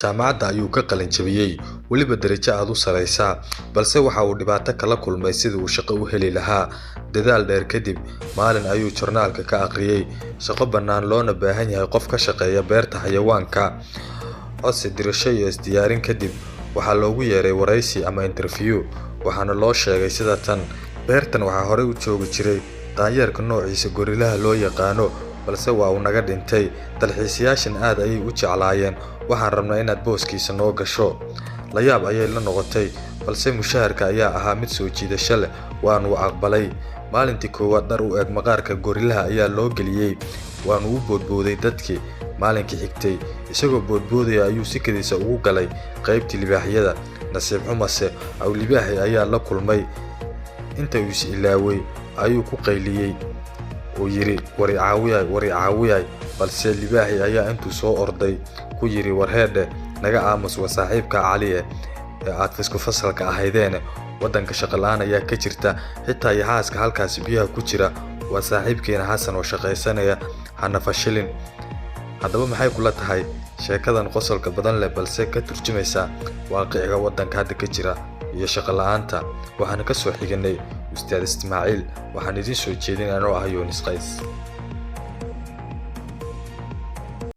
Jaamacadda ayuu ka qalin jabiyay, weliba darajo aad u sarreysa, balse waxa uu dhibaato kala kulmay sidii uu shaqo u heli lahaa. Dadaal dheer kadib, maalin ayuu joornaalka ka akhriyay shaqo bannaan loona baahan yahay qof ka shaqeeya beerta xayawaanka. Codsi dirasho iyo is diyaarin kadib, waxaa loogu yeeray wareysi ama interview, waxaana loo sheegay sida tan: Beertan waxaa horey u joogi jiray daanyeerka noociisa gorillaha loo yaqaano, balse waa uu naga dhintay. Dalxiisayaashana aad ayay u jeclaayeen, waxaan rabnaa inaad booskiisa noo gasho. La yaab ayay la noqotay, balse mushaharka ayaa ahaa mid soo jiidasho leh, waana uu aqbalay. Maalintii koowaad dhar u eg maqaarka gorillaha ayaa loo geliyay, waana uu boodbooday dadkii. Maalinkii xigtay, isagoo boodboodaya ayuu si kedis ah ugu galay qaybtii libaaxyada. Nasiib xumase, libaaxii ayaa la kulmay. Inta uu is ilaaway ayuu ku qayliyay oo yiri, "War i caawiyay, war i caawiyay." Balse libaaxii ayaa intuu soo orday ku yiri, "War heedhe, naga aamus, waa saaxiibkaa Cali ee aad isku fasalka ahaydeen. Waddanka shaqo la'aan ayaa ka jirta, xitaa yaxaaska halkaas biyaha ku jira waa saaxiibkeena Xasan oo shaqaysanaya, hana fashilin." Haddaba maxay kula tahay sheekadan qosolka badan leh balse ka turjumaysa waaqiciga waddanka hadda ka jira iyo shaqo la'aanta? Waxaan ka soo xiganay Ustaad Ismaaciil, waxaan idiin soo jeedin anoo ah Yoonis Qays.